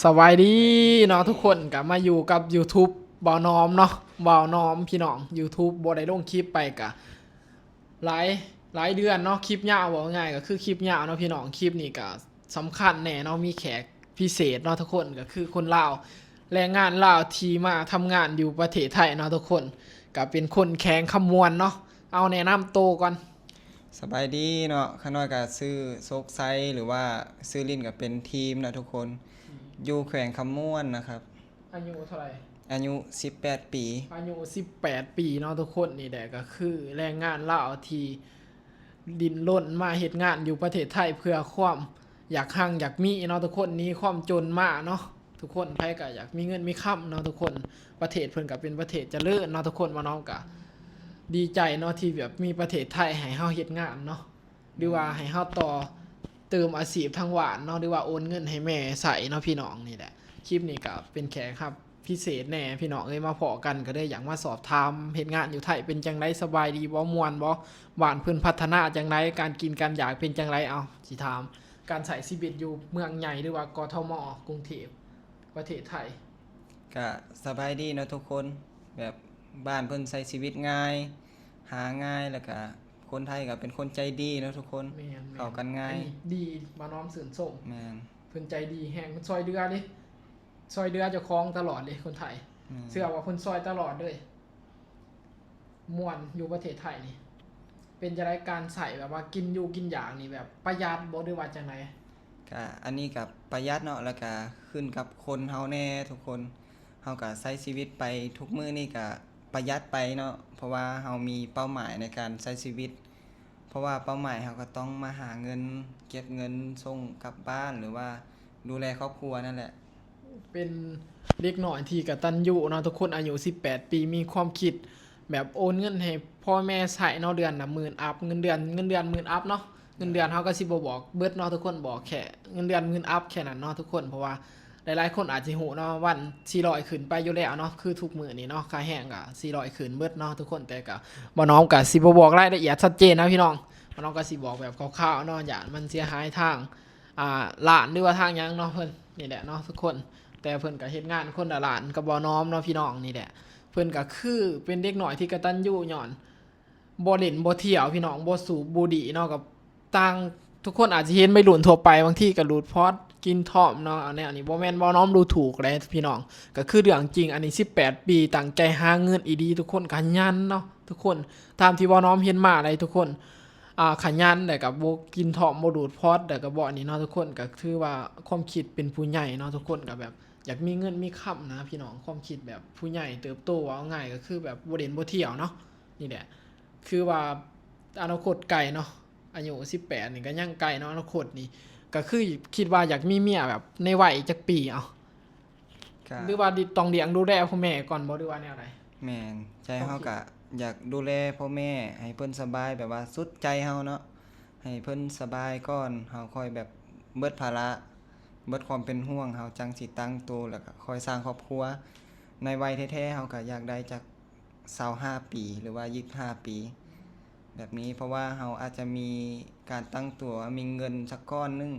ສະບາຍດີເນາະທຸກຄົນ ກະມາຢູ່ກັບ YouTube ບ່າວນອມເນາະ ບ່າວນອມ ພີ່ນ້ອງ. YouTube ບໍ່ໄດ້ລົງຄລິບໄປກະຫຼາຍ ຫຼາຍເດືອນເນາະ ຄລິບຍາວ ເວົ້າງ່າຍກະຄືຄລິບຍາວເນາະພີ່ນ້ອງ. ຄລິບນີ້ກະສຳຄັນແດ່ເນາະ ມີແຂກພິເສດເນາະທຸກຄົນ ກະຄືຄົນລາວ ແຮງງານລາວທີ່ມາທຳງານຢູ່ປະເທດໄທເນາະທຸກຄົນ ກະເປັນຄົນແຂວງຄຳມ່ວນເນາະ. ເອົາ ແນະນຳໂຕກ່ອນ. ສະບາຍດີເນາະ ຂ້ານ້ອຍກະຊື່ໂຊກໄຊ ຫຼືວ່າຊື່ຫຼິ້ນກະເປັນທີມເນາະທຸກຄົນ. ຢູ່ແຂວງຄຳມ່ວນນະຄັບ. ອາຍຸເທົ່າໃດ? ອາຍຸສິບແປດປີ. ອາຍຸສິບແປດປີເນາະທຸກຄົນ. ນີ້ແຫຼະກະຄືແຮງງານລາວທີ່ດີ້ນລົນມາເຮັດງານຢູ່ປະເທດໄທ ເພື່ອຄວາມຢາກຮັ່ງຢາກມີເນາະທຸກຄົນ ໜີຄວາມຈົນມາເນາະ. ທຸກຄົນ ໃຜກະຢາກມີເງິນມີຄຳເນາະທຸກຄົນ. ປະເທດເພິ່ນກະເປັນປະເທດຈະເລີນເນາະທຸກຄົນ. ບ່າວນອມກະດີໃຈເນາະ ທີ່ແບບມີປະເທດໄທໃຫ້ເຮົາເຮັດງານເນາະ ຫຼືວ່າໃຫ້ເຮົາຕໍ່ເຕີມອາຊີບທາງບ້ານເນາະ ຫຼືວ່າໂອນເງິນໃຫ້ແມ່ໃຊ້ເນາະພີ່ນ້ອງ. ນີ້ແຫຼະ ຄລິບນີ້ກະເປັນແຂກຮັບພິເສດແດ່ພີ່ນ້ອງເອີຍ ມາພໍ້ກັນ ກະເລີຍຢາກມາສອບຖາມເຮັດງານຢູ່ໄທເປັນຈັ່ງໃດ ສະບາຍດີບໍ່ ມ່ວນບໍ່ ບ້ານເພິ່ນພັດທະນາຈັ່ງໃດ ການກິນການຢາກເປັນຈັ່ງໃດ. ເອົາ ຊິຖາມ ການໃຊ້ຊີວິດຢູ່ເມືອງໃຫຍ່ ຫຼືວ່າ ກທມ ກຸງເທບ ປະເທດໄທ. ກະສະບາຍດີເນາະທຸກຄົນ ແບບບ້ານເພິ່ນໃຊ້ຊີວິດງ່າຍ ຫາງ່າຍ ແລ້ວກະຄົນໄທກະເປັນຄົນໃຈດີເນາະທຸກຄົນ. ແມ່ນໆ ເຂົ້າກັນງ່າຍ ອັນນີ້ດີ ບ່າວນອມຊື່ນຊົມ. ແມ່ນ ເພິ່ນໃຈດີແຮງ ເພິ່ນຊ່ອຍເຫຼືອເດ້ ຊ່ອຍເຫຼືອເຈົ້າຂອງຕະຫຼອດເດ້ ຄົນໄທ. ແມ່ນ ເຊື່ອວ່າເພິ່ນຊ່ອຍຕະຫຼອດເລີຍ. ມ່ວນຢູ່ປະເທດໄທນີ້ ເປັນຈັ່ງໃດ ການໃຊ້ແບບວ່າກິນຢູ່ກິນຢາກນີ້ ແບບປະຢັດບໍ່ ຫຼືວ່າຈັ່ງໃດ? ກະ ອັນນີ້ກະປະຢັດເນາະ ແລ້ວກະຂຶ້ນກັບຄົນເຮົາແດ່ທຸກຄົນ. ເຮົາກະໃຊ້ຊີວິດໄປທຸກມື້ນີ້ກະປະຢັດໄປເນາະ ເພາະວ່າເຮົາມີເປົ້າໝາຍໃນການໃຊ້ຊີວິດ ເພາະວ່າເປົ້າໝາຍເຮົາກະຕ້ອງມາຫາເງິນ ເກັບເງິນສົ່ງກັບບ້ານ ຫຼືວ່າດູແລຄອບຄົວນັ້ນແຫຼະ. ເປັນເດັກນ້ອຍທີ່ກະຕັນຍູເນາະທຸກຄົນ ອາຍຸສິບແປດປີ ມີຄວາມຄິດແບບໂອນເງິນໃຫ້ພໍ່ແມ່ໃຊ້ເນາະ ເດືອນລະໝື່ນອັບ ເງິນເດືອນ ເງິນເດືອນໝື່ນອັບເນາະ. ເງິນເດືອນເຮົາກະຊິບໍ່ບອກເບິດເນາະທຸກຄົນ ບອກແຄ່ເງິນເດືອນໝື່ນອັບແຄ່ນັ້ນເນາະທຸກຄົນ. ເພາະວ່າຫຼາຍໆຄົນອາດຊິຮູ້ເນາະ ວັນສີ່ຮ້ອຍຂຶ້ນໄປຢູ່ແລ້ວເນາະ ຄືທຸກມື້ນີ້ເນາະ ຄ່າແຮງກະສີ່ຮ້ອຍຂຶ້ນເບິດເນາະທຸກຄົນ. ແຕ່ກະ ບ່າວນອມກະຊິບໍ່ບອກລາຍລະອຽດຊັດເຈນນະພີ່ນ້ອງ ບ່າວນອມກະຊິບອກແບບຄ່າວໆເນາະ ຢ້ານມັນເສຍຫາຍທາງ ອ່າ ຮ້ານ ຫຼືວ່າທາງຫຍັງເນາະ ເພິ່ນນີ້ແຫຼະເນາະທຸກຄົນ. ແຕ່ເພິ່ນກະເຮັດງານຄົນລະຮ້ານກັບບ່າວນອມເນາະພີ່ນ້ອງ. ນີ້ແຫຼະ ເພິ່ນກະຄືເປັນເດັກນ້ອຍທີ່ກະຕັນຍູ ຍ້ອນບໍ່ຫຼິ້ນບໍ່ທ່ຽວພີ່ນ້ອງ ບໍ່ສູບບຸຫຼີ່ເນາະ ກະຕ່າງ ທຸກຄົນອາດຊິເຫັນໄວລຸ້ນທົ່ວໄປ ບາງທີກະດູດພອດ ກິນທ້ອມເນາະ ແນວນີ້ບໍ່ແມ່ນບ່າວນອມດູຖູກເດ້ພີ່ນ້ອງ ກະຄືເລື່ອງຈິງ. ອັນນີ້ສິບແປດປີ ຕັ້ງໃຈຫາເງິນອີ່ຫຼີທຸກຄົນ ຂະຫຍັນເນາະທຸກຄົນ ຕາມທີ່ບ່າວນອມເຫັນມາໄດ໋ທຸກຄົນ. ອ່າ ຂະຫຍັນ ແລ້ວກະບໍ່ກິນທ້ອມ ບໍ່ດູດພອດ ແລ້ວກະບໍ່ອັນນີ້ເນາະທຸກຄົນ. ກະຖືວ່າຄວາມຄິດເປັນຜູ້ໃຫຍ່ເນາະທຸກຄົນ ກະແບບຢາກມີເງິນມີຄຳນະພີ່ນ້ອງ ຄວາມຄິດແບບຜູ້ໃຫຍ່ເຕີບໂຕ ເວົ້າງ່າຍກະຄືແບບບໍ່ຫຼິ້ນບໍ່ທ່ຽວເນາະ. ນີ້ແຫຼະ ຄືວ່າອະນາຄົດໄກເນາະ ອາຍຸສິບແປດນີ້ກະຍັງໄກເນາະ ອະນາຄົດນີ້. ກະຄືຄິດວ່າຢາກມີເມຍແບບໃນໄວຈັກປີ ເອົາ ກະ ຫຼືວ່າຕ້ອງລ້ຽງດູແລພໍ່ແມ່ກ່ອນບໍ່ ຫຼືວ່າແນວໃດ? ແມ່ນ ໃຈເຮົາກະຢາກດູແລພໍ່ແມ່ໃຫ້ເພິ່ນສະບາຍ ແບບວ່າສຸດໃຈເຮົາເນາະ ໃຫ້ເພິ່ນສະບາຍກ່ອນ ເຮົາຄ່ອຍແບບເບິດພາລະ ເບິດຄວາມເປັນຫ່ວງ ເຮົາຈັ່ງຊິຕັ້ງໂຕ ແລ້ວກະຄ່ອຍສ້າງຄອບຄົວ. ໃນໄວແທ້ໆ ເຮົາກະຢາກໄດ້ຈັກ ຊາວຫ້າປີ ຫຼືວ່າຊາວຫ້າປີ ແບບນີ້ ເພາະວ່າເຮົາອາດຈະມີການຕັ້ງຕົວ ມີເງິນສັກກ້ອນໜຶ່ງ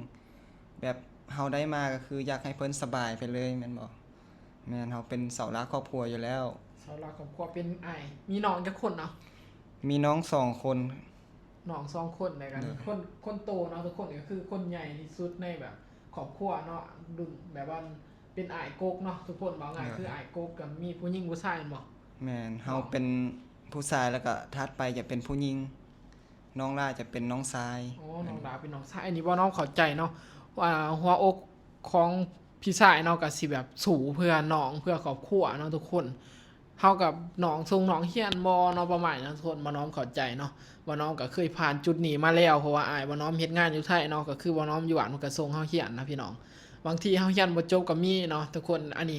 ແບບເຮົາໄດ້ມາກະຄືຢາກໃຫ້ເພິ່ນສະບາຍໄປເລີຍແມ່ນບໍ່? ແມ່ນ ເຮົາເປັນເສົາຫຼັກຄອບຄົວຢູ່ແລ້ວ. ເສົາຫຼັກຄອບຄົວ ເປັນອ້າຍ ມີນ້ອງຈັກຄົນເນາະ? ມີນ້ອງສອງຄົນ. ນ້ອງສອງຄົນ ແລ້ວກະ ໂດຍ ມີຄົນ ຄົນໂຕເນາະທຸກຄົນ ກະຄືຄົນໃຫຍ່ທີ່ສຸດໃນແບບຄອບຄົວເນາະ ລຸ້ນແບບວ່າ ເປັນອ້າຍກົກເນາະທຸກຄົນ ເວົ້າງ່າຍ ໂດຍ ຄືອ້າຍກົກ ກະມີຜູ້ຍິງຜູ້ຊາຍແມ່ນບໍ່? ແມ່ນ ເຮົາເປັນຜູ້ຊາຍ ແລ້ວກະຖັດໄປຈະເປັນຜູ້ຍິງ ນ້ອງຫຼ້າຈະເປັນນ້ອງຊາຍ. ອໍ ນ້ອງຫຼ້າເປັນນ້ອງຊາຍ ອັນນີ້ບ່າວນອມເຂົ້າໃຈເນາະ ວ່າຫົວອົກຂອງພີ່ຊາຍເນາະ ກະຊິແບບສູ້ເພື່ອນ້ອງ ເພື່ອຄອບຄົວເນາະທຸກຄົນ. ເຮົາກັບນ້ອງສົ່ງນ້ອງຮຽນບໍ່ເນາະ ປະມານນັ້ນທຸກຄົນ ບ່າວນອມເຂົ້າໃຈເນາະ. ບ່າວນອມກະເຄີຍຜ່ານຈຸດນີ້ມາແລ້ວ ເພາະວ່າອ້າຍບ່າວນອມເຮັດງານຢູ່ໄທເນາະ ກະຄືບ່າວນອມຢູ່ບ້ານເພິ່ນກະສົ່ງເຮົາຮຽນນະພີ່ນ້ອງ. ບາງທີເຮົາຮຽນບໍ່ຈົບກະມີເນາະທຸກຄົນ ອັນນີ້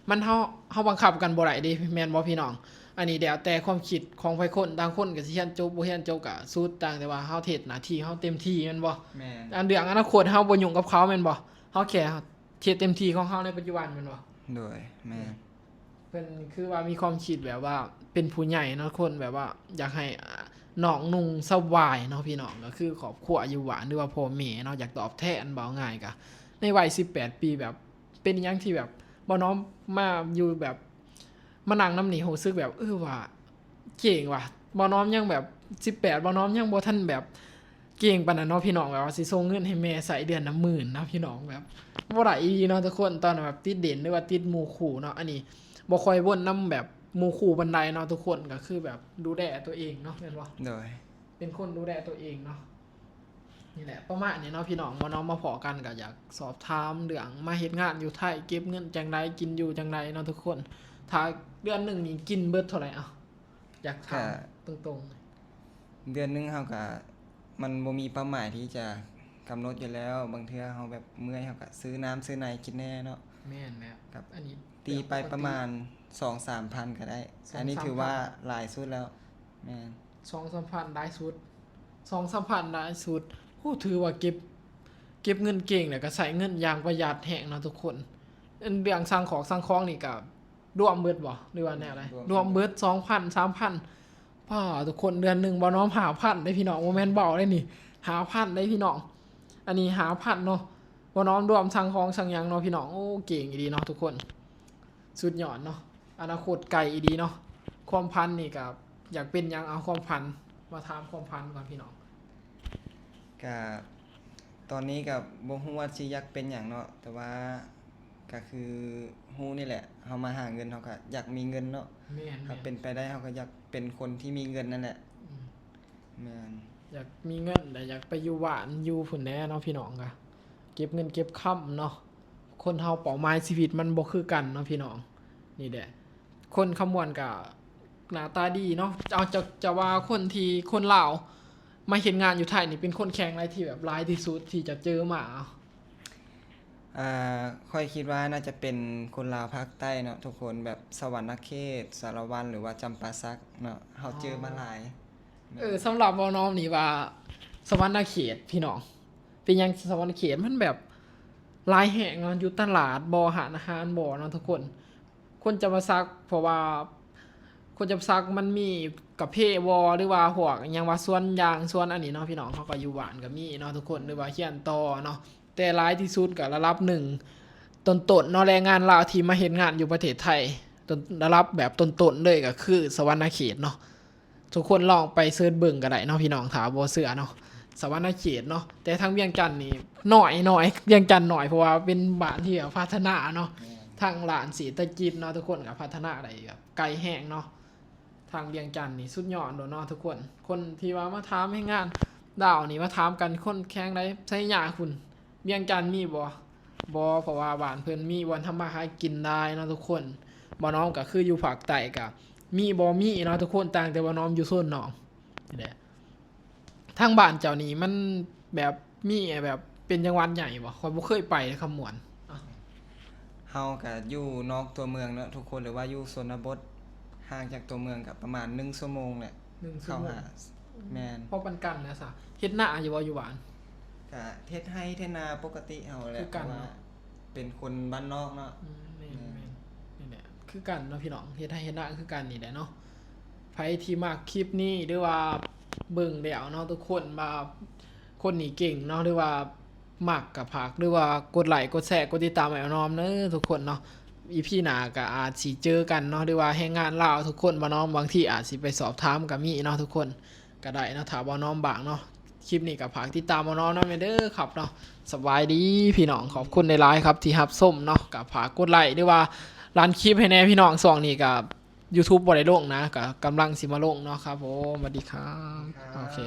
ມັນ ເຮົາ ເຮົາບັງຄັບກັນບໍ່ໄດ້ເດ້ ແມ່ນບໍ່ພີ່ນ້ອງ? ອັນນີ້ແລ້ວແຕ່ຄວາມຄິດຂອງໃຜຄົນ ບາງຄົນກະຊິຮຽນຈົບ ບໍ່ຮຽນຈົບກະສຸດ ຕ່າງແຕ່ວ່າເຮົາເຮັດໜ້າທີ່ເຮົາເຕັມທີ່ແມ່ນບໍ່? ແມ່ນ ອັນເລື່ອງອະນາຄົດເຮົາບໍ່ຫຍຸ້ງກັບເຂົາແມ່ນບໍ່? ເຮົາແຄ່ ເຮັດເຕັມທີ່ຂອງເຮົາໃນປັດຈຸບັນແມ່ນບໍ່? ໂດຍ ແມ່ນ ເພິ່ນຄືວ່າມີຄວາມຄິດແບບວ່າເປັນຜູ້ໃຫຍ່ເນາະ ຄົນແບບວ່າຢາກໃຫ້ ອາ ນ້ອງນຸ່ງສະບາຍເນາະພີ່ນ້ອງ ກະຄືຄອບຄົວຢູ່ບ້ານ ຫຼືວ່າພໍ່ແມ່ເນາະ ຢາກຕອບແທນ ເວົ້າງ່າຍກະໃນໄວສິບແປດປີ ແບບ ເປັນອີ່ຫຍັງທີ່ແບບ ບ່າວນ້ອມມາຢູ່ແບບ ມານັ່ງນຳນີ້ ຮູ້ສຶກແບບ ເອີວ່າເກັ່ງວ່າ ບ່າວນ້ອມຍັງແບບສິບແປດ ບ່າວນ້ອມຍັງບໍ່ທັນແບບເກັ່ງປານນັ້ນເນາະພີ່ນ້ອງ. ແບບວ່າຊິສົ່ງເງິນໃຫ້ແມ່ໃຊ້ເດືອນລະໝື່ນນະພີ່ນ້ອງ ແບບບໍ່ໄດ້ອີ່ຫຼີເນາະທຸກຄົນ. ຕອນນັ້ນແບບຕິດຫຼິ້ນ ຫຼືວ່າຕິດໝູ່ຄູ່ເນາະ. ອັນນີ້ບໍ່ຄ່ອຍວົນນຳແບບໝູ່ຄູ່ປານໃດເນາະທຸກຄົນ ກໍຄືແບບດູແລຕົວເອງເນາະ ແມ່ນບໍ່? ໂດຍ ເປັນຄົນດູແລຕົວເອງເນາະ. ນີ້ແຫຼະ ປະມານນີ້ເນາະພີ່ນ້ອງ. ບ່າວນ້ອມມາພໍ້ກັນກໍຢາກສອບຖາມເລື່ອງມາເຮັດງານຢູ່ໄທ ເກັບເງິນຈັ່ງໃດ ກິນຢູ່ຈັ່ງໃດເນາະທຸກຄົນ. ຖ້າເດືອນໜຶ່ງນີ້ກິນເບິດເທົ່າໃດ? ເອົ້າ ຢາກຖາມ ກະ ຕົງໆ ເດືອນໜຶ່ງເຮົາກະ ມັນບໍ່ມີເປົ້າໝາຍທີ່ຈະກຳນົດຢູ່ແລ້ວ. ບາງເທື່ອເຮົາແບບເມື່ອຍ ເຮົາກະຊື້ນ້ຳຊື້ໃນກິນແດ່ເນາະ. ແມ່ນແລ້ວ ກັບ ອັນນີ້ ຕີໄປປະມານສອງສາມພັນກໍໄດ້. ສອງສາມພັນ ອັນນີ້ຖືວ່າຫຼາຍສຸດແລ້ວ. ແມ່ນ ສອງສາມພັນຫຼາຍສຸດ ສອງສາມພັນຫຼາຍສຸດ. ໂອ້ ຖືວ່າເກັບ ເກັບເງິນເກັ່ງ ແລ້ວກໍໃຊ້ເງິນຢ່າງປະຢັດແຮງເນາະທຸກຄົນ. ອັນເລື່ອງສັ່ງຂອງ ສັ່ງຂອງນີ້ກໍລວມເບິດບໍ່ ຫຼືວ່າແນວໃດ? ລວມ ລວມເບິດ ສອງພັນ ສາມພັນ. ປ້າ ທຸກຄົນ ເດືອນໜຶ່ງ ບ່າວນ້ອມຫ້າພັນເດ້ພີ່ນ້ອງ ບໍ່ແມ່ນເບົາເດ້ນີ້ ຫ້າພັນເດ້ພີ່ນ້ອງ. ອັນນີ້ຫ້າພັນເນາະ ບ່າວນ້ອມລວມສັ່ງຂອງສັ່ງຫຍັງເນາະພີ່ນ້ອງ. ໂອ້ ເກັ່ງອີ່ຫຼີເນາະທຸກຄົນ ສຸດຍອດເນາະ ອະນາຄົດໄກອີ່ຫຼີເນາະ. ຄວາມຝັນນີ້ກໍຢາກເປັນຫຍັງ? ເອົາ ຄວາມຝັນ ມາຖາມຄວາມຝັນກ່ອນພີ່ນ້ອງ. ກະ ຕອນນີ້ກະບໍ່ຮູ້ວ່າຊິຢາກເປັນຫຍັງເນາະ ແຕ່ວ່າກະຄືຮູ້ນີ້ແຫຼະ ເຮົາມາຫາເງິນ ເຮົາກະຢາກມີເງິນເນາະ. ແມ່ນໆ ຖ້າເປັນໄປໄດ້ ເຮົາກະຢາກເປັນຄົນທີ່ມີເງິນນັ້ນແຫຼະ. ອືມ ແມ່ນ ຢາກມີເງິນ ແລະ ຢາກໄປຢູ່ບ້ານຢູ່ພຸ້ນແດ່ເນາະພີ່ນ້ອງ. ກະເກັບເງິນເກັບຄຳເນາະ ຄົນເຮົາເປົ້າໝາຍຊີວິດມັນບໍ່ຄືກັນເນາະພີ່ນ້ອງ. ນີ້ແຫຼະ ຄົນຄຳມ່ວນກະໜ້າຕາດີເນາະ. ເອົາ ຈະ ຈະວ່າຄົນທີ່ ຄົນລາວມາເຮັດງານຢູ່ໄທນີ້ ເປັນຄົນແຂວງໃດທີ່ແບບຫຼາຍທີ່ສຸດທີ່ຈະເຈີມາ? ອ່າ ຂ້ອຍຄິດວ່າໜ້າຈະເປັນຄົນລາວພາກໃຕ້ເນາະທຸກຄົນ ແບບສະຫວັນນະເຂດ ສາລະວັນ ຫຼືວ່າຈຳປາສັກເນາະ ເຮົາເຈີມາຫຼາຍ. ອໍ ເອີ ສຳລັບບ່າວນ້ອມນີ້ວ່າ ສະຫວັນນະເຂດພີ່ນ້ອງ ເປັນຫຍັງສະຫວັນນະເຂດ ມັນແບບຫຼາຍແຮງເນາະ ຢູ່ຕະຫຼາດບໍ ຮ້ານອາຫານບໍເນາະທຸກຄົນ. ຄົນຈຳປາສັກ ເພາະວ່າຄົນຈຳປາສັກມັນມີກາເຟບໍ ຫຼືວ່າພວກຫຍັງວ່າສວນຢາງ ສວນອັນນີ້ເນາະພີ່ນ້ອງ. ເຮົາກໍຢູ່ບ້ານກໍມີເນາະທຸກຄົນ ຫຼືວ່າຮຽນຕໍ່ເນາະ. ແຕ່ຫຼາຍທີ່ສຸດກໍລະດັບໜຶ່ງຕົ້ນໆເນາະ ແຮງງານລາວທີ່ມາເຮັດງານຢູ່ປະເທດໄທ ຕົ້ນ ລະດັບແບບຕົ້ນໆເລີຍກໍຄືສະຫວັນນະເຂດເນາະ. ທຸກຄົນລອງໄປເສີດເບິ່ງກໍໄດ້ເນາະພີ່ນ້ອງ ຖ້າບໍ່ເຊື່ອເນາະ. ສະຫວັນນະເຂດເນາະ ແຕ່ທາງວຽງຈັນນີ້ໜ້ອຍໆ ວຽງຈັນໜ້ອຍ ເພາະວ່າເປັນບ້ານທີ່ແບບພັດທະນາເນາະ. ແມ່ນ ທາງດ້ານເສດຖະກິດເນາະ ທຸກຄົນກໍພັດທະນາໄດ້ແບບໄກແຮງເນາະ. ທາງວຽງຈັນນີ້ສຸດຍອດໂລດເນາະທຸກຄົນ. ຄົນທີ່ວ່າມາຖາມແຮງງານລາວນີ້ ມາຖາມກັນຄົນແຂວງໃດ ໄຊຍະພຸ້ນ ວຽງຈັນມີບໍ່? ບໍ່ ເພາະວ່າບ້ານເພິ່ນມີບ່ອນທຳມາຫາກິນຫຼາຍເນາະທຸກຄົນ. ບ່າວນ້ອມກໍຄືຢູ່ພາກໃຕ້ກໍມີບໍ່ມີເນາະທຸກຄົນ ຕ່າງແຕ່ບ່າວນ້ອມຢູ່ໂຊນນອກນີ້ແຫຼະ. ທາງບ້ານເຈົ້ານີ້ມັນແບບ ມີແບບເປັນຈັງຫວັດໃຫຍ່ບໍ່? ຂ້ອຍບໍ່ເຄີຍໄປເດ້ ຄຳມ່ວນ. ເຮົາກະຢູ່ນອກຕົວເມືອງເນາະທຸກຄົນ ຫຼືວ່າຢູ່ຊົນນະບົດ ຫ່າງຈາກຕົວເມືອງກະປະມານໜຶ່ງຊົ່ວໂມງແຫຼະ ໜຶ່ງຊົ່ວໂມງ ເຂົ້າຫາ. ແມ່ນ ພໍປານກັນນະຊະ. ເຮັດນາຢູ່ບໍ່ ຢູ່ບ້ານ? ກະເຮັດໄຮ່ເຮັດນາປົກກະຕິເຮົາແຫຼະ ຄືກັນເນາະ ເພາະວ່າເປັນຄົນບ້ານນອກເນາະ. ອືມ ແມ່ນໆ ນີ້ແຫຼະ ຄືກັນເນາະພີ່ນ້ອງ ເຮັດໄຮ່ເຮັດນາຄືກັນນີ້ແຫຼະເນາະ. ໃຜທີ່ມັກຄລິບນີ້ ຫຼືວ່າເບິ່ງແລ້ວເນາະທຸກຄົນ ວ່າຄົນນີ້ເກັ່ງເນາະ ຫຼືວ່າມັກກະຝາກ ຫຼືວ່າກົດໄລ້ ກົດແຊ ກົດຕິດຕາມໃຫ້ບ່າວນ້ອມເດີທຸກຄົນເນາະ. ອີພີໜ້າກະອາດຊິເຈີກັນເນາະ ຫຼືວ່າແຮງງານລາວທຸກຄົນ ບ່າວນ້ອມບາງທີອາດຊິໄປສອບຖາມກະມີເນາະທຸກຄົນ ກະໄດ້ເນາະ ຖ້າບ່າວນ້ອມວ່າງເນາະ. ຄລິບນີ້ກະຝາກຕິດຕາມບ່າວນ້ອມນຳແດ່ເດີຄັບເນາະ. ສະບາຍດີພີ່ນ້ອງ ຂອບຄຸນຫຼາຍໆຄັບທີ່ຮັບຊົມເນາະ. ກະຝາກກົດໄລ້ ຫຼືວ່າລັນຄລິບໃຫ້ແດ່ພີ່ນ້ອງ ຊ່ວງນີ້ກະ ຢູທູບບໍ່ໄດ້ລົງນະ ກະກຳລັງຊິມາລົງເນາະ. ຄັບຜົມ ສະຫວັດດີຄັບ ໂອເຄ.